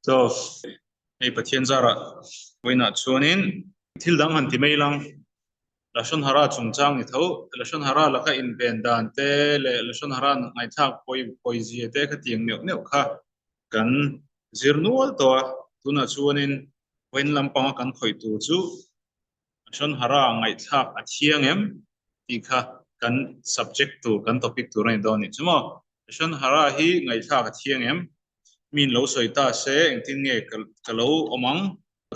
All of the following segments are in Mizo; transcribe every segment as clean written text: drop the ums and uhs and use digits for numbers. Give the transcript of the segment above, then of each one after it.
Tawp, hei Pathian zarah vawiinah chuanin thil dang han ti mai lang. Lashon Hara chungchang ni tho, Lashon Hara laka inven dan te leh Lashon Hara ngaihthlak pawi pawi zia te kha tiang neuh neuh kha kan zir nual tawh a. Tunah chuanin vawiin lampanga kan khawih tur chu Lashon Hara ngaihthlak a thiang em tih kha kan subject tur, kan topic tur a ni dawn a nih chu maw. Lashon Hara hi ngaihthlak a thiang em? Miin lo sawi ta se engtin nge ka lo awm ang?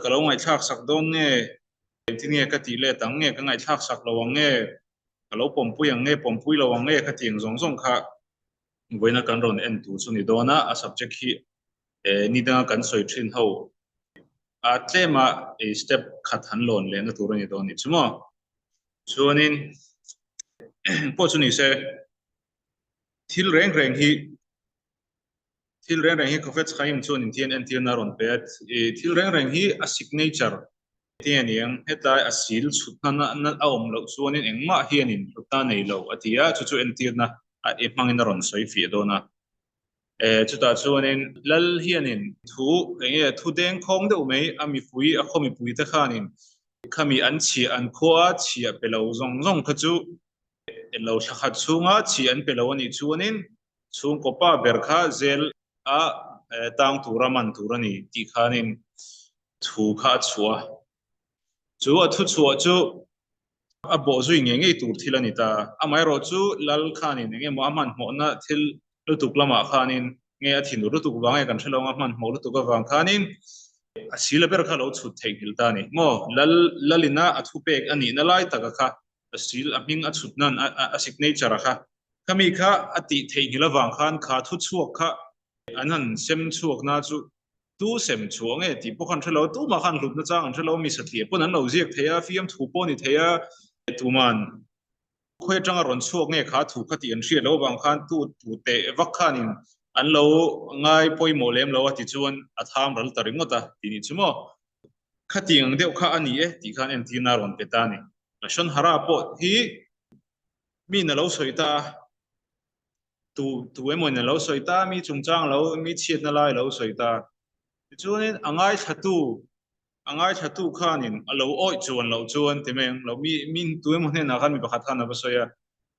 Ka lo ngaihthlak sak dawn nge? Engtin nge ka tih let ang nge? Ka ngaihthlak sak lo ang nge? Ka lo pawmpui ang nge? Pawmpui lo ang nge? Ka tih ang zawng zawng kha vawiina kan rawn en tur chu ni dawn a, a subject hi ni danga kan sawi thin ho a tlema step khat han lawn lehna tur a ni dawn nih chu maw? Chuanin pawh chu ni se thil reng reng hi Thil reng reng hi Chofetz Chaim chuan inthian entirna a rawn pe a, thil reng reng hi a signature te a ni ang, hetlai a sil chhutna a awm loh chuanin engmah hianin hlutna a nei lo a ti a, chu chu entirna a hmangin a rawn sawi fiah dawn a. Chutah chuanin Lal hianin thu eng nge thu dengkhawng deuh mai a mipui a khaw mipui te khanin khami an chhiah an khua chhiah pe lo zawng zawng kha chu lo thla khat chhunga chhiah an pe lo a nih chuanin Chhungkaw pa ber kha zel a tang tura man tur a ni tih khanin thu kha a chhuah a. Chu a thu chhuah chu a bawh zui ngei ngei tur thil a ni ta. Amaherawh chu Lal khanin eng emaw a hmanhmawhna thil lutuk lamah khanin nge a thinur lutuk vang nge kan hre lo ang a hmanhmawh lutuk avang khanin a sila ber kha lo chhut theihnghilh ta a ni. Maw Lal Lalina a thupek a nihna lai taka kha a sil a hming a chhut nan a signature a kha Khami kha a tih theihnghilh avang khan kha thu chhuak kha an han sem chhuak na chu tu sem chhuah nge tih pawh khan hre lo, tumah khan hlutna chang an hre lo, mi satliah pawn an lo ziak thei a, fiamthu pawh a ni thei a, tuman khawi atanga rawn chhuak nge kha thu kha tih an hriat loh avang khan tu tu teh vak khanin an lo ngai pawimawh lem lo a ti chuan a tham ral ta ringawt a tih nih chu maw. Khatiang ang deuh kha a ni e tih khan entirna a rawn pe ta a ni. Lashon Hara pawh hi Miin a lo sawi ta a, tu tu emawin a lo sawi ta a, mi chungchang lo, mi chhiatna lai a lo sawi ta a. Tichuanin a ngaithlatu, a ngaithlatu khanin a lo awih chuan loh chuan ti mai ang lo, mi mi tu emaw hnenah khan mi pakhat khan a va sawi a,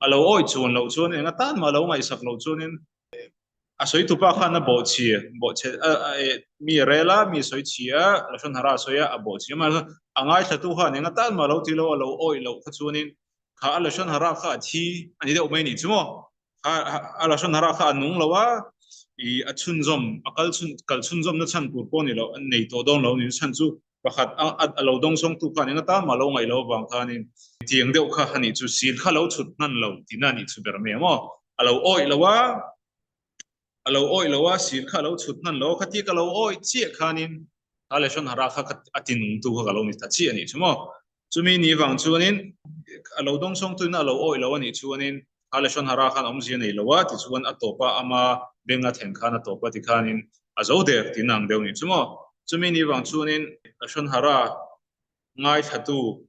a lo awih chuan loh chuan eng atan mah a lo ngaihsak loh chuanin a sawi tupa khan a bawhchhia, bawhchhe a a mi a rel a, mi a sawi chhia a, Lashon Hara a sawi a, a bawhchhia a, a ngaithlatu khan eng atan mah a lo ti lo, a lo awih loh kha chuanin Kha a Lashon Hara kha a thi a ni deuh mai nih chu maw? Kha a Lashon Hara kha a nung lo a, i a chhunzawm, a kal chhun, kal chhunzawmna chhan tur pawh ni lo, a nei tawh dawn lo ni chhan chu pakhat a a lo dawngsawngtu khan eng atan mah lo ngaih lo avang khanin tiang deuh kha a nih chu, sil kha lo chhut hman lo tihna a nih chu ber mai ang aw. A lo awih lo a, a lo awih lo a, sil kha a lo chhut hman lo a, khatia ka lo awih chiah khanin kha Lashon Hara kha a tinungtu kha ka lo ni ta chiah a nih chu maw. Chumi ni vang chuanin a lo dawngsawngtuin a lo awih lo a nih chuanin kha Lashon Hara khan awmzia nei lo a, tichuan a tawpa ama benga then khan a tawpa tikhanin a zo der tihna ang deuh nih chu maw. Chumi ni vang chuanin Lashon Hara ngaithlatu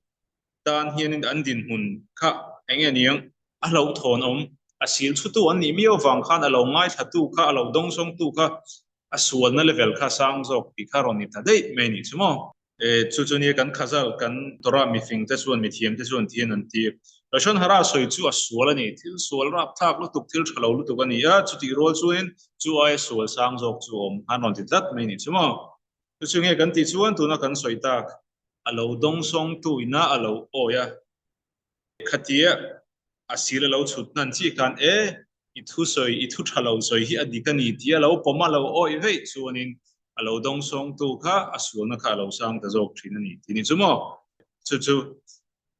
tan hianin an dinhmun kha eng nge niang a hlauhthawn awm, a sil chhutu an nih miau vang khan a lo ngaithlatu kha, a lo dawngsawngtu kha a sualna level kha a sang zawk tih kha rawn ni ta daih mai nih chu maw. Chu chu nia kan Khazal, kan Torah mifing te chuan, mithiam te chuan thian an ti. Lashon Hara sawi chu a sual a ni, thil sual rapthlak lutuk, thil tha lo lutuk a ni a, chutih rual chuanin chu aia sual sang zawk chu awm an rawn ti tlat mai nih chu maw. Chu chu nge kan tih chuan tuna kan sawi tak, a lo dawngsawngtu ina a lo awi a, Khatia a sil a lo chhut hnan chiah khan e, i thu sawi, i thu tha lo sawi hi a dik a ni tih a lo pawm a, lo awih veih chuanin a lo dawngsawngtu kha a sualna kha a lo sang ta zawk thin a ni tih ni chu maw? Chu chu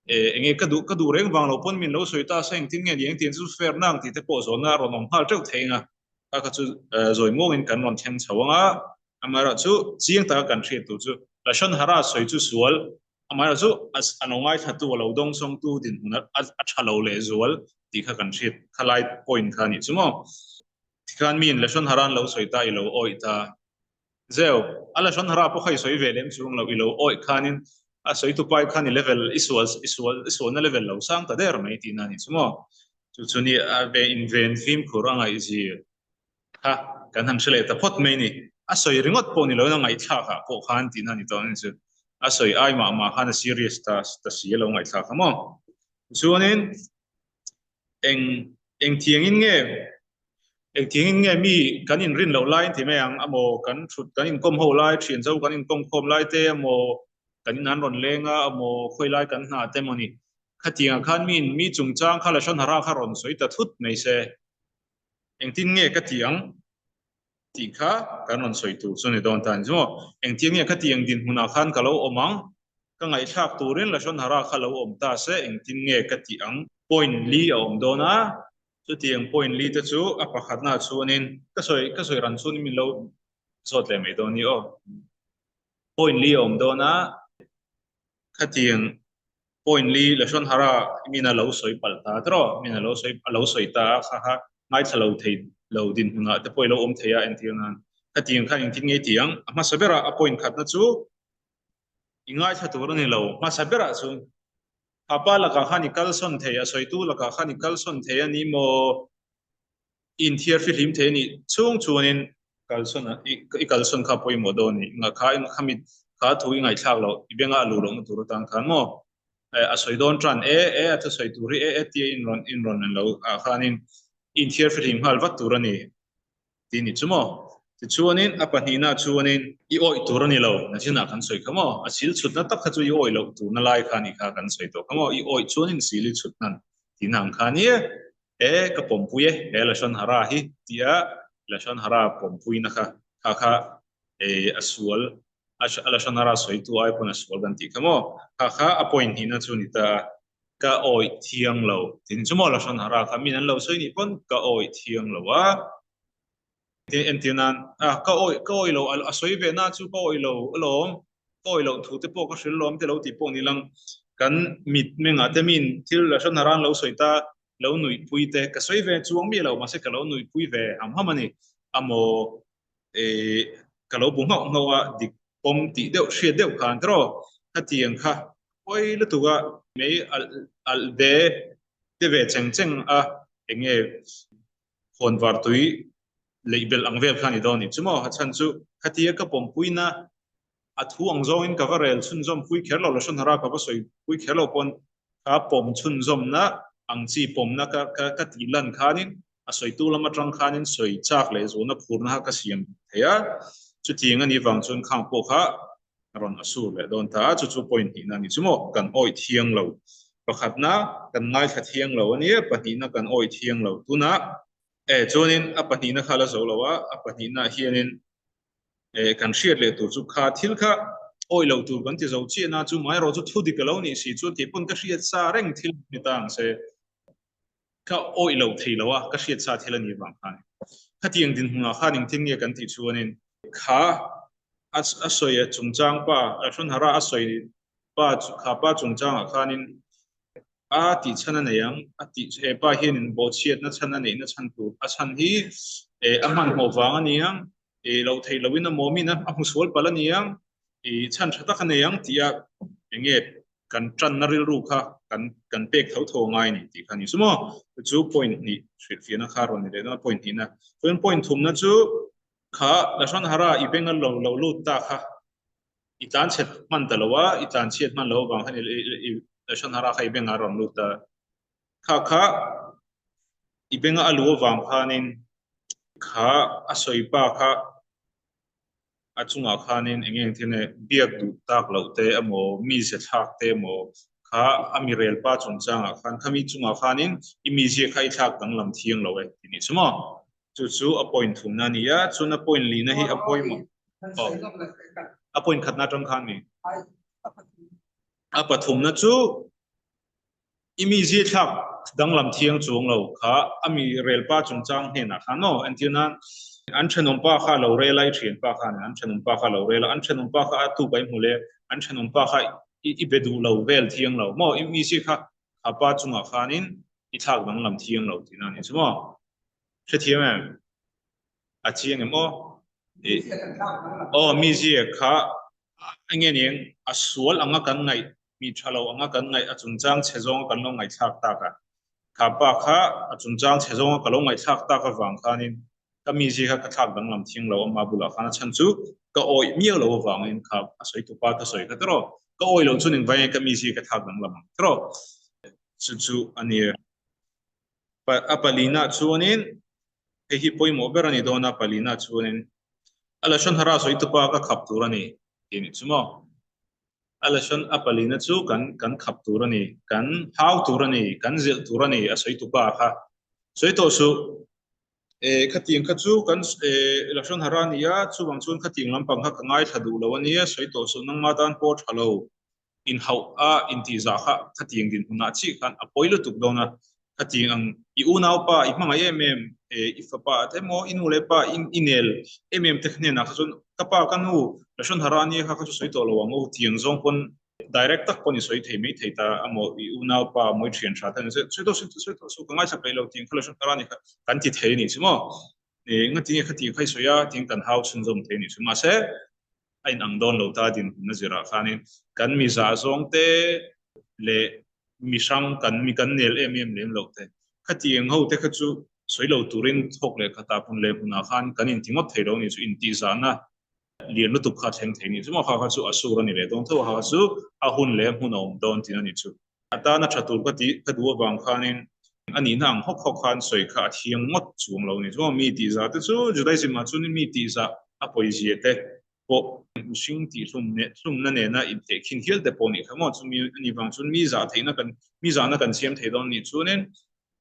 e, enge ka duh, ka duh reng vang lo pawn min lo sawi ta sa engtin nge ni engtin chu fair na ang tih te pawh zawhna a rawn awm nghal teuh thei ang a, kha kha chu zawi muangin kan rawn thleng chho ang a, amaherawh chu chiang taka kan hriat tur chu Lashon Hara sawi chu sual Amaherawh chu a lo ngaithlatu, a lo dawngsawngtu dinhmun a tha lo leh zual tih kha kan hriat kha lai point kha a nih chu maw. Tikhan miin Lashon Hara an lo sawi ta, i lo awih ta. Zeu, a Lashon Hara pawh kha i sawi ve lem chuang lo, i lo awih khanin a sawitu pai khan i level, i sual, i sual, i sualna level lo sang ta der mai tihna a nih chu maw. Chu chu ni a ve inven fimkhur a ngaihzir kha kan han hre leh ta phawt mai ni. A sawi ringawt pawh ni loin a ngaihthlak ah pawh khan tihna a ni tawh ang chu. A sawi ai mah mah khan a serious ta ta si a lo ngaihthlak a maw. Chuanin eng engtiangin nge engtiangin nge mi kan inrin loh laiin ti mai ang amaw kan thut kan inkawm ho lai thian zo kan inkawm khawm lai te amaw kan in an rawn leng a amaw khawi lai kan hna te emaw ni. Khatiangah khan miin mi chungchang kha Lashon Hara kha rawn sawi ta thut mai se. Engtin nge ka ti ang tih kha kan rawn sawi tur chu a ni dawn ta a ni chu maw? Engtin nge ka ti ang dinhmunah khan ka lo awm ang? Ka ngaihthlak turin Lashon Hara kha lo awm ta se engtin nge ka ti ang? Point li a awm dawn a, chutiang point li te chu a pakhatna chhuanin ka sawi ka sawi ran chhuanin min lo zawt leh mai dawn a ni aw. Point li a awm dawn a, Khatiang point li Lashon Hara min a lo sawi palh ta tiraw? Min a lo sawi a lo sawi ta a, kha kha ngaithla lo thei lo dinhmunah te pawh i lo awm thei a entir nan. Khatiang khan engtin nge i ti ang? A hmasa berah a point khatna chu i ngaithla tur a ni lo. Hmasa berah chuan kha pa lakah khan i kalsawn thei, a sawitu lakah khan i kalsawn thei a ni maw? I inthiar fihlim thei a nih chhung chuanin kalsawn a i kalsawn kha pawimawh dawn a ni. Nga kha khami kha thu i ngaihthlak loh i benga a luh lohna tur atan khan maw a sawi dawn tan e e a thusawi tur hi e e tia in rawn in rawn lo ah khanin i inthiar fihlim nghal vat tur a ni tih a ni chu maw. Tichuanin a pahnihna chuanin i awih tur a ni lo nachinah kan sawi kha maw a sil chhutna tak kha chu i awih loh turna lai kha a nih kha kan sawi tawh kha maw i awih chuanin sil i chhut hnan tihna ang kha a ni e. E, ka pawmpui e, he Lashon Hara hi tia Lashon Hara pawmpuina kha, kha kha e a sual, a Lashon Hara sawitu ai pawn a sual kan tih kha maw? Kha kha a point hnihna chu ni ta a, ka awih thiang lo tin chu maw Lashon Hara kha min an lo sawi nih pawn ka awih thiang lo a. Entir nan, a ka awih, ka awih lo, a sawi ve na chu ka awih lo alawm, ka awih loh thu te pawh ka hrilh lawm te lo tih pawh ni lang, kan mit mengah te min thil la hran haran lo sawi ta, lo nuihpui te, ka sawi ve chuang miah lo, mahse ka lo nuihpui ve ham ham a ni, amaw eh ka lo bu nghauh nghauh a, dik pawm tih deuh hriat deuh khan tiraw, khatiang kha pawi lutuk a, mei alh alh de de ve cheng cheng a, enge khawnvar tui leih belh ang vel kha a ni dawn a ni. Chu maw a chhan chu khatia ka pawmpuina a thu ang zawngin ka va rel chhunzawm pui kher lo, Lashon Hara ka va sawi pui kher lo pawn ka pawm chhunzawmna ang chi pawmna ka ka ka tih lan khanin a sawitu lam atang khanin sawi chak leh zualna phurna kha ka siam thei a, chutiang a nih vang chuan khang pawh kha a rawn a sur leh dawn ta a, chu chu point hnihna a ni chu maw? Kan awih thiang lo. Pakhatna kan ngaithla thiang lo a nia, pahnihna kan awih thiang lo. Tunah e chuanin a pahnihna kha la zo lo a, a pahnihna hianin e kan hriat leh tur chu kha thil kha awih loh tur kan ti zo chiah na chu mai erawh chu thu dik a lo nih si chuan kei pawn ka hriat sa reng thil ni ta ang se. Ka awih lo thei lo a, ka hriat sa thil a nih vang khan. Khatiang dinhmunah khan engtin nge kan tih chuanin kha a a sawi a chungchang pa, Lashon Hara a sawi pa chu kha pa chungchangah khanin a tih chhan a nei ang, a tih he pa hianin bawhchhiatna chhan a neihna chhan tur a chhan hi eh a hmanhmawh vang a ni ang, eh loh theih lohin a mawmin a hmu sual palh a ni ang, ih chhan tha tak a nei ang tih a enge kan tanna rilru kha kan kan pek tho tho ngai a ni tih kha a ni chu maw? Chu chu point hnih hrilhfiahna kha rawn ni leh dawn a, point hnihna. Chuan point thumna chu kha Lashon Hara i benga lo lo lut ta kha i tlan chhet hman ta lo a, i tlan chhiat hman lo avang khan i Lashon Hara kha i bengah a rawn lut ta. Kha kha i benga a lu avang khanin kha a sawi pa kha a chungah khanin eng eng thil nge biak duh tak loh te emaw mize thlak te emaw kha a mi rel pa chungchangah khan khami chungah khanin i mizia kha i thlak danglam thiang lo e tih nih chu maw? Chu chu a point thumna a ni a, chuan a point lihna hi a pawimawh aw a point khatna atang khan ni a pathumna chu I mi zithlak danglam thiang chuang lo kha a mi rel pa chungchang hnenah khan maw? Entir nan, an thenawm pa kha lo rel a, i thian pa khan an thenawm pa kha lo rel a, an thenawm pa kha a tuk a i hmu le, an thenawm pa kha i be duh lo vel thiang lo maw? I mi zi kha kha pa chungah khanin i thlak danglam thiang lo tihna a ni chu maw? Hrethiam em? A chiang em aw? Aw, mi zia kha enge niang a sual anga kan ngaih, mi tha lo anga kan ngaih, a chungchang chhe zawnga kan lo ngaihthlak tak a. Kha pa kha a chungchang chhe zawnga ka lo ngaihthlak tak avang khanin Ka mizia kha ka thlak danglam thiang lo ama bulah khan a chhan chu ka awih miau lo avangin kha a sawi tupa ka sawi kha tiraw. Ka awih loh chuan engvai nge ka mizia ka thlak danglam ang tiraw. Chu chu a ni. A palina chuanin hei hi pawimawh ber a ni dawn a, palina chuanin a lashon hara sawi tupa ka khap tur a ni tih a nih chu maw. A lashon a palina chu kan kan khap tur a ni, kan hau tur a ni, kan zilh tur a ni a sawi tupa kha. Sawi tawh suh. E khatiang kha chu kan e lashon hara a ni a, chuvang chuan khatiang lampang kha ka ngaithla duh lo a nia, sawi tawh suh nangma tan pawh tha lo. Inhauh a intihzah kha khatiang dinhmunah chiah khan a pawi lutuk dawn a, khatiang ang i unaupa i hmangaih em em e i fapa te emaw i nu leh pa i nel em em te hnenah kha chuan ka pa ka nu lashon hara ania kha kha chu sawi tawh lo ang aw tiang zawng pawn direct tak pawn i sawi thei mai thei ta amaw i unaupa amaw i thian tha te an sawi tawh sawi tawh sawi ka ngaithla peih lo tiang kha lashon hara ania kha kan ti thei a nih chu maw e ngatinge khatiang kha i sawi a tiang kan hau chhunzawm thei a nih chu mahse a inang dawn lo ta dinhmun a zirah khanin kan mi zah zawng te leh mi hrang kan mi kan nel em em lem loh te khatiang ho te kha chu sawi lo turin thawk leh khatah hmun leh hmunah khan kan inti ngawt thei lo a ni chu intihzahna lian lutuk kha a thleng thei a ni chu maw kha kha chu a sur a ni leh dawn tho a kha kha chu a hun leh hmun a awm dawn tih a ni chu. A tana tha tur ka tih ka duh avang khanin a nihna ang hawk hawk khan sawi kha a thiang ngawt chuang lo a ni. Chuan mi tihzah te chu Judaism ah chuanin mi tihzah a pawizia te pawh mihring tihhlum leh hlumna nena intehkhin hial te pawh nih kha maw? Chumi a nih vang chuan mi zah theihna kan mi zahna kan siam thei dawn nih chuanin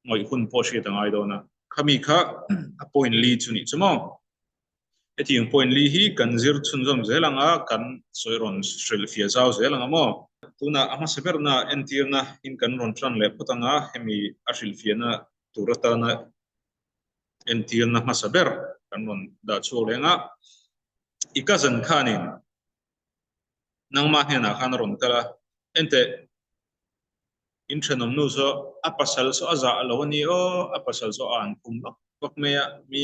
ngawih hun pawh hriat a ngai dawn a. Khami kha a point li chu nih chu maw? Hetiang point li hi kan zir chhunzawm zel ang a, kan sawi rawn hrilhfiah zau zel ang a maw? Tunah a hmasa berna entirna in kan rawn tan leh phawt ang a, hemi a hrilhfiahna tur atana entirna hmasa ber kan rawn dah chhuak leh ang a. I cousin khanin nangmah hnenah khan a rawn kal a, enteh, In thenawm nu saw a pasal saw a zah lo a ni aw, a pasal saw a an khum vak vak mai a, mi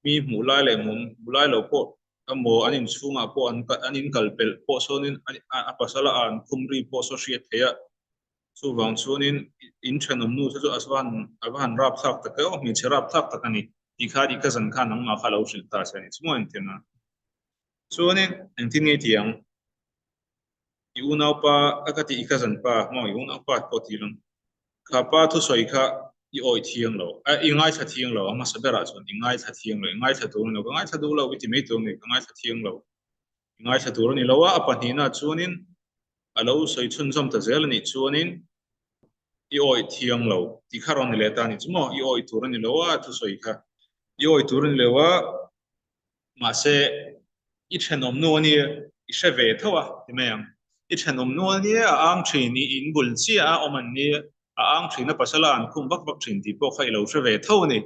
mi hmuh lai leh hmuh hmuh lai lo pawh emaw an inchhungah pawh an an inkal pelh pawh sawnin a pasal a an khum ri pawh saw hriat theih a, chuvang chuanin in thenawm nu te chu a va han a va han rapthlak tak e aw, hmeichhe rapthlak tak a ni tih kha i cousin khan nangmah kha a lo hrilh ta che a ni chu maw engtin a? Chuanin engtin nge i ti ang? I unaupa a ka tih i cousin pa maw i unaupa pawh ti lang kha pa thusawi kha i awih thiang lo a i ngaithla thiang lo a hmasa berah chuan i ngaithla thiang lo i ngaithla tur a ni lo ka ngaithla duh lo i ti mai tur a ni ka ngaithla thiang lo i ngaithla tur a ni lo a a pahnihna chuanin a lo sawi chhunzawm ta zel a nih chuanin i awih thiang lo tih kha rawn ni leh ta a nih chu maw i awih tur a ni lo a thusawi kha i awih tur a ni lo a Mahse, i thenawm nu a nia, i hre ve tho a, ti mai ang. I thenawm nu a nia, a ang thin, i in bul chiah a awm an nia, a ang thin a pasal a an khum vak vak thin tih pawh kha i lo hre ve tho a ni.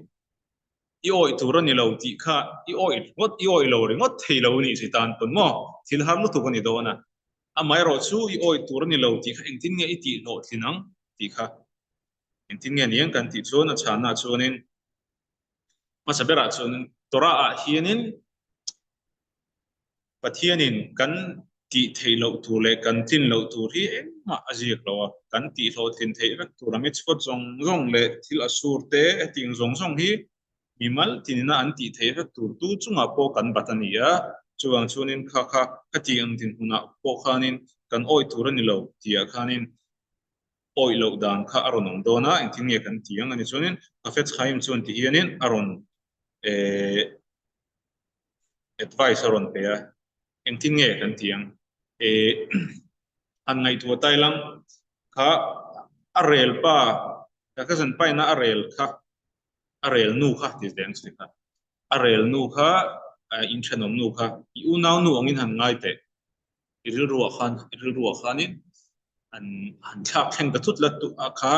I awih tur a ni lo tih kha i awih ringawt, i awih lo ringawt thei lo a nih si tan pawn maw? Thil har lutuk a ni dawn a. Amaherawh chu i awih tur a ni lo tih kha engtin nge i tih hlawhtlin ang tih kha engtin nge ni ang kan tih chuan a chhanna chuanin Hmasa berah chuan Torah ah hianin Pathianin kan tih theih loh tur leh kan tlin loh tur hi engmah a ziak lo a, kan tih hlawhtlin theih vek tur a mitzvot zawng zawng leh thil a sur te hetiang zawng zawng hi mimal tinina an tih theih vek tur tu chungah pawh kan bat a ni a, chuvang chuanin kha kha khati ang dinhmunah pawh khanin kan awih tur a ni lo tihah khanin awih loh dan kha a rawn awm dawn a, engtin nge kan ti ang a ni chuanin Hafetz Chaim chuan ti hianin a rawn eh advice a rawn pe a, engtin nge kan ti ang eh han ngaihtuah tai lang kha a rel pa ka cousin pa ina a rel kha a rel nu kha ti teh ang che kha a rel nu kha inthenawm nu kha i unau nu angin han ngai teh. I rilruah khan i rilruah khanin an han thlak thleng ta thut la tu a kha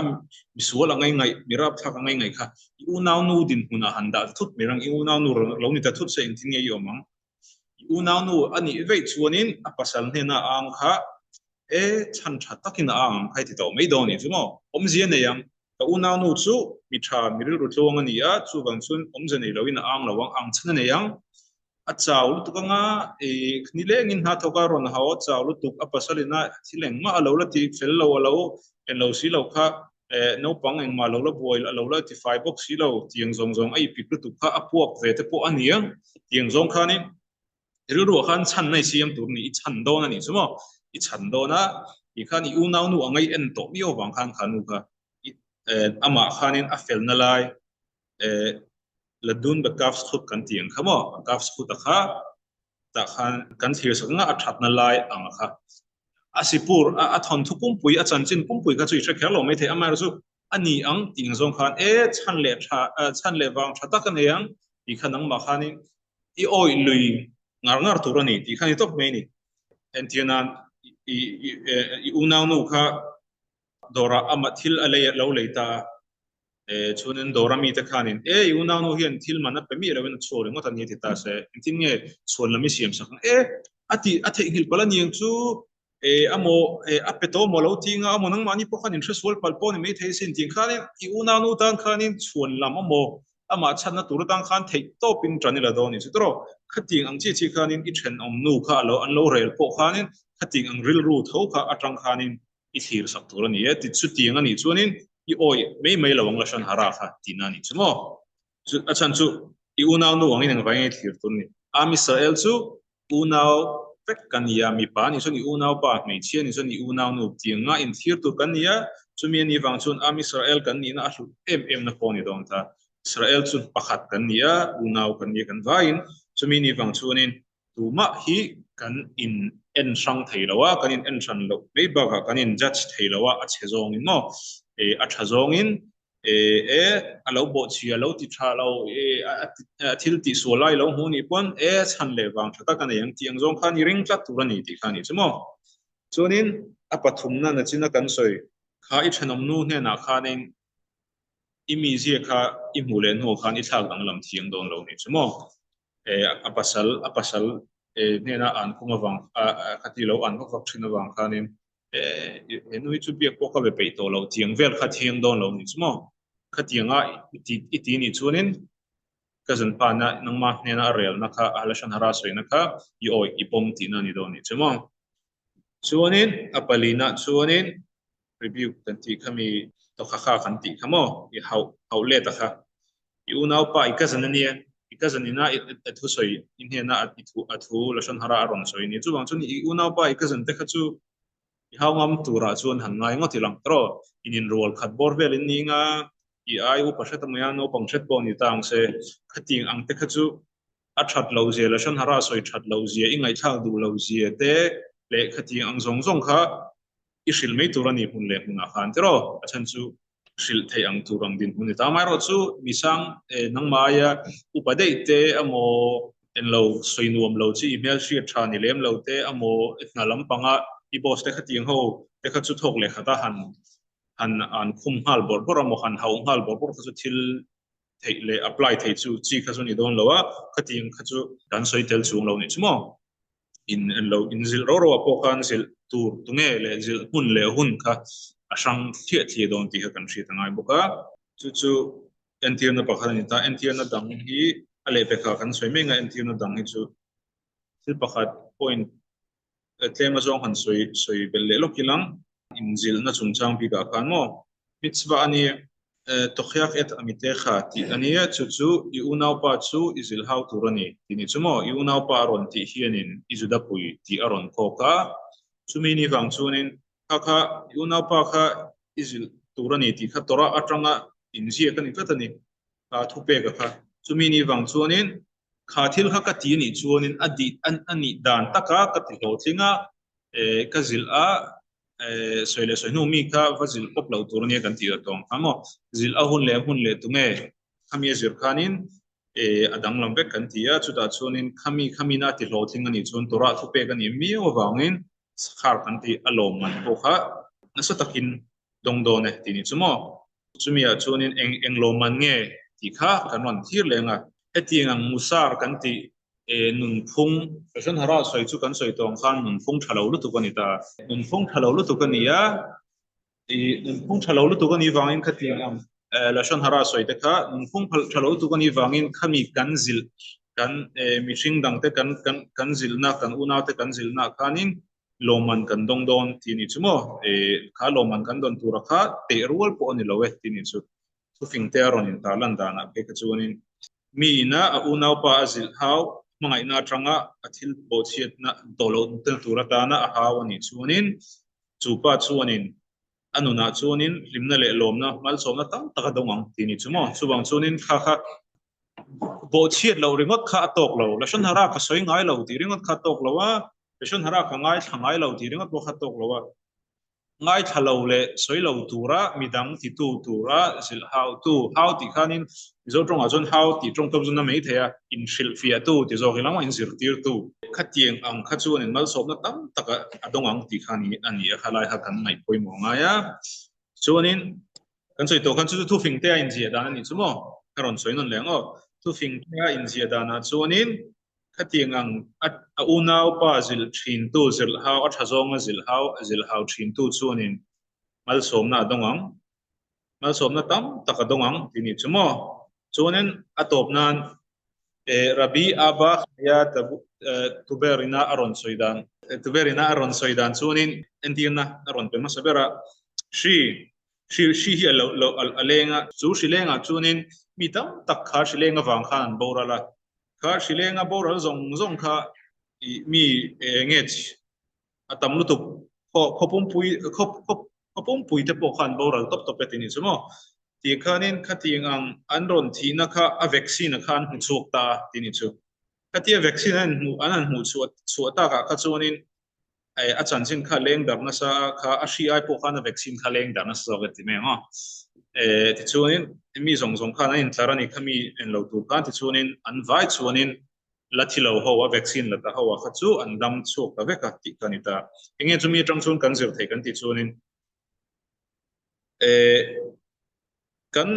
misual a ngaingaih mi rapthlak a ngaingaih kha i unaunu dinhmunah han dah ta thut mai rang i unaunu lo ni ta thut se engtin nge i awm ang i unaunu a nih veih chuanin a pasal hnena a ang kha e chhan tha takin a ang ang kha i ti tawh mai dawn ni chu maw awmzia nei ang ka unaunu chu mi tha mi rilru tluang a ni a chuvang chuan awmzia nei loin a ang lo ang ang chhan a nei ang A chau lutuk anga i nilengin hna thawk a rawn hau a chau lutuk a pasal ina thil engmah a lo la ti fel lo a lo en lo si lo kha. Naupang engmah lo la buai lo la tifai bawk si lo tiang zawng zawng a ipik lutuk kha a puak ve te pawh a ni ang. Tiang zawng khanin rilruah khan chhanna i siam tur a ni, i chhan dawn a nih chu maw? I chhan dawn a, ti khan i unaunu a ngaih en tawh miau avang khan kha nu kha amah khanin a felna lai Ladun ba Kafs khut kan tih ang kha maw? A Kafs khut a kha tah khan kan thlir sak anga a thatna lai ang a kha. A sipur a thawnthu pumpui a chanchin pumpui kha chu i hre kher lo maithei amaherawh chu a ni ang tih ang zawng khan e chhan leh tha chhan leh vang tha tak a nei ang tih kha nangmah khanin i awih lui ngar ngar tur a ni tih kha ni tawp mai a ni. Entir nan i i unaunu kha dawrah amah thil a lei lo lei ta a. Chuanin dawra mite khanin, E, i unaunu hian thil man a pe miah loin a chhuak ringawt a ni a ti ta se, engtin nge chhuan lam i siam sak ang? E, a ti, a theihnghilh palh a ni ang chu, e, a maw, e, a pe tawh maw lo ti nga, a maw nangmahni pawh khan inhresual palh pawh ni maithei sin tih khanin i unaunu tan khanin chhuan lam a maw, amah chhanna tur atan khan theih tawpin ṭan i la dawn ni chu tawrh. Khatiang ang chi chi khanin i ṭhenawmnu kha a lo, an lo rel pawh khanin khatiang ang rilru tho kha aṭang khanin i thlir sak tur a ni e, ti chutiang a nih chuanin i awih mai mai lo ang Lashon Hara kha tihna a nih chu maw? Chu a chhan chu i unau nu angin engvai nge i thlir tur a ni? Am Israel chu unau vek kan ni a, mipa a nih chuan i unau pa, hmeichhia a nih chuan i unau nu tiang nga inthlir tur kan ni a, chumi a nih vang chuan Am Israel kan nihna a hlut em em na pawh a ni dawn ta. Israel chu pakhat kan ni a, unau kan ni a kan vaiin, chumi nih vang chuanin Tumah hi kan in en hrang thei lo a, kan in en hran loh mai bakah kan in judge thei lo a, a chhe zawngin maw, e a tha zawngin e e a lo bawhchhia a lo ti tha lo e a thil tih sual lai lo hmu nih pawn e chhan leh vang tha tak a nei ang tih ang zawng khan i ring tlat tur a ni tih kha a nih chu maw. Chuanin a pathumna nachina kan sawi kha i thenawmnu hnenah khanin i mizia kha i hmuh leh hnuah khan i thlak danglam thiang dawn lo nih chu maw. A pasal a pasal hnena an khum avang kha ti lo an vak vak thin avang khanin he nu hi chu biak pawh ka be peih tawh lo tiang vel kha thiang dawn lo nih chu maw khatianga i ti nih chuanin ka zan pana nangma hnena a relna kha a Lashon Hara sawina kha i awih i pawm tihna a ni dawn nih chu maw chuanin a palina chuanin rebuke kan tih kha mi tawkha kha kan tih kha maw i hauh hauh let a kha i unaupa i cousin a nia i cousin ina i thusawi i hnena i thu a thu lashon hara a rawn sawi a ni chuvang chuan i unaupa i cousin te kha chu i hau ngam turah chuan han ngai ngawt i lang tawh in inrual khat bawr vel in ning a i ai upa hret a mai a naupang hret pawh ni ta ang se khatiang ang te kha chu a that loh zia lashon hara sawi that loh zia i ngaihthlak duh loh zia te leh khatiang ang zawng zawng kha i hrilh mai tur a ni hmun leh hmunah khan tiraw a chhan chu hrilh theih ang tur ang dinhmun ni ta amaherawh chu misang nangmah aia upa daih te emaw englo sawi nuam lo chi i hmel hriat tha ni lem lo te emaw hna lampanga i boss te khatiang ho te kha chu thawk leh khat a han han an khum nghal bawrh bawrh emaw han hauh nghal bawrh bawrh kha chu thil theih leh apply theih chu chi kha chu ni dawn lo a khatiang kha chu kan sawi tel chung lo nih chu maw. In en lo in zilh ro ro ah pawh khan zilh tur tunge leh zilh hmun leh hun kha a hrang thliah thliah dawn tih kha kan hriat a ngai bawk a. Chu chu entirna pakhat a ni ta. Entirna dang hi a lehpekah kan sawi mek a, entirna dang hi chu thil pakhat point tlem azawng han sawi sawi belh leh lawk ilang. Inzilhna chungchang bikah khan maw mitzvah a ni Tawkhiak et Amitecha tih a nia, chu chu i unaupa chu i zilhau tur a ni tih ni chu maw? I unaupa a rawn tih hianin i Judapui tih a rawn kawk a, chumi ni vang chuanin kha kha i unaupa kha i zilh tur a ni tih kha Torah atanga inziak a ni tlat a ni, kha thupeka kha. Chumi ni vang chuanin kha thil kha ka ti a nih chuanin a dih a nih dan taka ka ti hlawhtling a, ka zilh a, sawi leh sawi hnu mi kha va zilh pawp lo tur ania kan tih tawh ang kha maw zilh a hun leh hmun leh tunge khami a zir khanin a danglam vek kan ti a chutah chuanin khami khamina a ti hlawhtling anih chuan Torah thupek anih miau avangin sakhar kan tih a lawmman pawh kha nasa takin dawng dawn e tih ni chu maw chumi ah chuanin eng eng lawmman nge tih kha kan rawn thlir leng a hetiang ang musar kan tih Nunphung, Lashon Hara sawi chu kan sawi tawh ang khan nunphung tha lo lutuk a ni ta. Nunphung tha lo lutuk a ni a, i nunphung tha lo lutuk a nih vangin khatiang ang Lashon Hara sawi te kha nunphung tha lo lutuk a nih vangin khami kan zilh kan mihring dangte kan kan kan zilhna kan unaute kan zilhna ah khanin. Lawmman kan dawng dawn tih a nih chu maw? Kha lawmman kan dawn tura kha teh rual pawh a ni lo e tih a nih chu. Thufing te a rawn intar lan danah phei kha chuanin mi ina a unaupa a zilh hau hmangaihna atanga a thil bawhchhiatna tawh loh tur atana a hau a nih chuanin chu pa chuanin a nunah chuanin hlimna leh lawmna malsawmna tam tak a dawng ang tih a nih chu maw? Chuvang chuanin kha kha Bawhchhiat loh ringawt kha a tawk lo. Lashon hara ka sawi ngai lo tih ringawt kha a tawk lo a, Lashon hara ka ngaithla ngai lo tih ringawt pawh kha a tawk lo a. Ngaithla lo leh sawi lo tura midang titu tura zilh hautu, hau tih khanin Mizo tawngah chuan hau tih tawngkam chu na mai thei a, inhrilhfiahtu ti zawk ila maw inzirtirtu. Khatiang ang kha chuan inmalsawmna tam tak a dawng ang tih kha a ni a, khalai kha kan ngaih pawimawh ngai a. Chuanin Kan sawi tawh khan chu chu thufing te a inziah dan a nih chu maw? Ka rawn sawi nawn leh ang aw. Thufing te a inziah danah chuanin khatiang ang a unaupa zilh thintu zilh hau, a tha zawnga zilh hau, zilh hau thintu chuanin malsawmna a dawng ang. Malsawmna tam tak a dawng ang tih nih chu maw? Chuanin a tawp nan Rabbi Abba Chaya Tuberina a rawn sawi dan Tuberina a rawn sawi dan chuanin entirna a rawn pe hmasa ber a, hri Hri hri hi a lo lo a leng a, chu hri lengah chuanin mi tam tak kha hri leng avang khan an boral a, kha hri lenga boral zawng zawng kha ih mi eng nge a tam lutuk khaw khaw pumpui khaw khaw khaw pumpui te pawh kha an boral tawp tawp e tih ni chu maw tih khanin khatiang ang an rawn thihna kha a vaccine a kha an hmu chhuak ta tih ni chu khatia vaccine an hmuh an han hmuh chhuah chhuah takah kha chuanin a chanchin kha leng darh nasa a kha a hri ai pawh khan a vaccine kha leng darh nasa zawk e ti mai ang aw. Tichuanin mi zawng zawng khan an intlar a ni kha mi en lo tur khan tichuanin an vai chuanin la thi lo ho a vaccine la ta ho a kha chu an dam chhuak ta vek a tih ka ni ta. Enge chumi atang chuan kan zir theih kan tih chuanin kan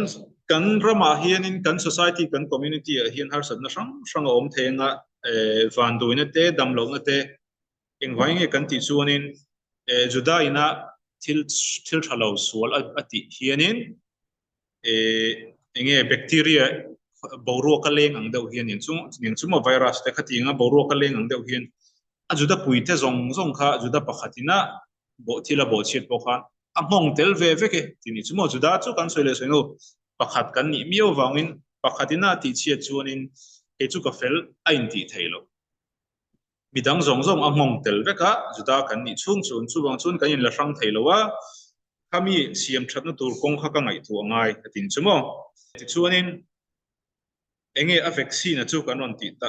kan ramah hianin kan society kan community ah hian harsatna hrang hrang a awm thei anga vanduaina te damlohna te Engvai nge kan tih chuanin Juda ina thil thil tha lo sual a tih hianin enge bacteria boruak a leng ang deuh hian eng chu maw virus te khatianga boruak a leng ang deuh hian a Juda puite zawng zawng kha Juda pakhat ina thil a bawhchhiat pawh khan a nghawng tel ve vek e tih ni chu maw Juda chu kan sawi leh sawi hnu pakhat kan nih miau vangin pakhat ina a tihchhiat chuanin kei chu ka fel a intih theih loh. Midang zawng zawng a nghawng tel vek a, Juda kan nih chhung chhun chuvang chuan kan inla hrang thei lo a, khami siam thatna tur kawng kha ka ngaihtuah ngai ka tin chu maw. Tichuanin enge a vaccine a chu kan rawn tih ta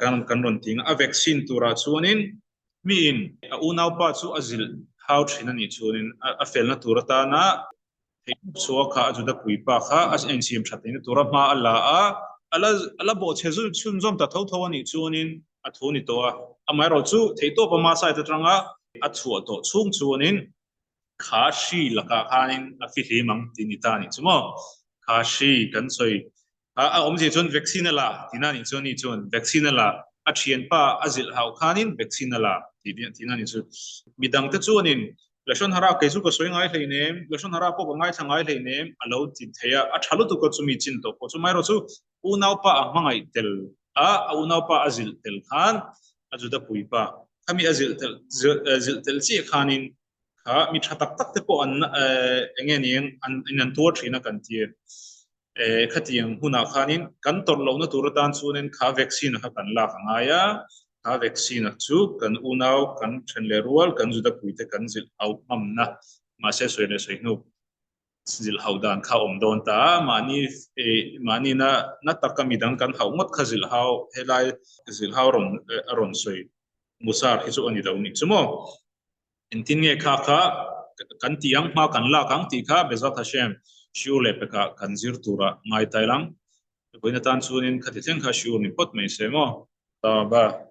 kan kan rawn ti ang a, a vaccine turah chuanin miin a unaupa chu a zilh hau thin a nih chuanin a felna tur atana Chhuah kha a Juda puipa kha a insiam that theihna tura hma a la a, a la a la bawhchhe zui chhunzawm ta tho tho a nih chuanin a thu ni tawh a. Amaherawh chu theihtawp ama side atanga a chhuah tawh chhung chuanin kha hri lakah khanin a fihlim ang tih ni ta a nih chu maw? Kha hri kan sawi A a awmzia chuan vaccine a la tihna a nih chuan ni chuan vaccine a la a thianpa a zilh hauh khanin vaccine a la tih tihna a nih chu. Midangte chuanin Lashon Hara kei chu ka sawi ngai hleinem, Lashon Hara pawh ka ngaithla ngai hleinem a lo ti thei a, a tha lutuk a chumi chin tawh pawh chu amaherawh chu unaupa a hmangaih tel a, a unaupa a zilh tel khan a Juda puipa khami a zilh tel zilh tel chiah khanin kha mi tha tak tak te pawh an eng nge ni an in an tuar thin a kan ti. Khatiang hunah khanin kan tawrh lohna tur atan chuanin kha vaccine kha kan lak a ngai a, kha vaccine chu kan unau, kan then leh rual, kan Juda puite kan zilh hauh hmamna, mahse sawi leh sawi hnu zilh hauh dan kha a awm dawn ta a, mahni mahni na na taka midang kan hauh ngawt kha zilh hau helai zilh hau rawn a rawn sawi Musar hi chu a ni lo nih chu maw. Engtin nge kha kha kan tih ang, hma kan lak ang tih kha Bezrat Hashem shiur leh pekah kan zir turah ngai tai lang. Vawiin atan chuanin khati thleng kha shiur ni phawt mai se maw? Tawba.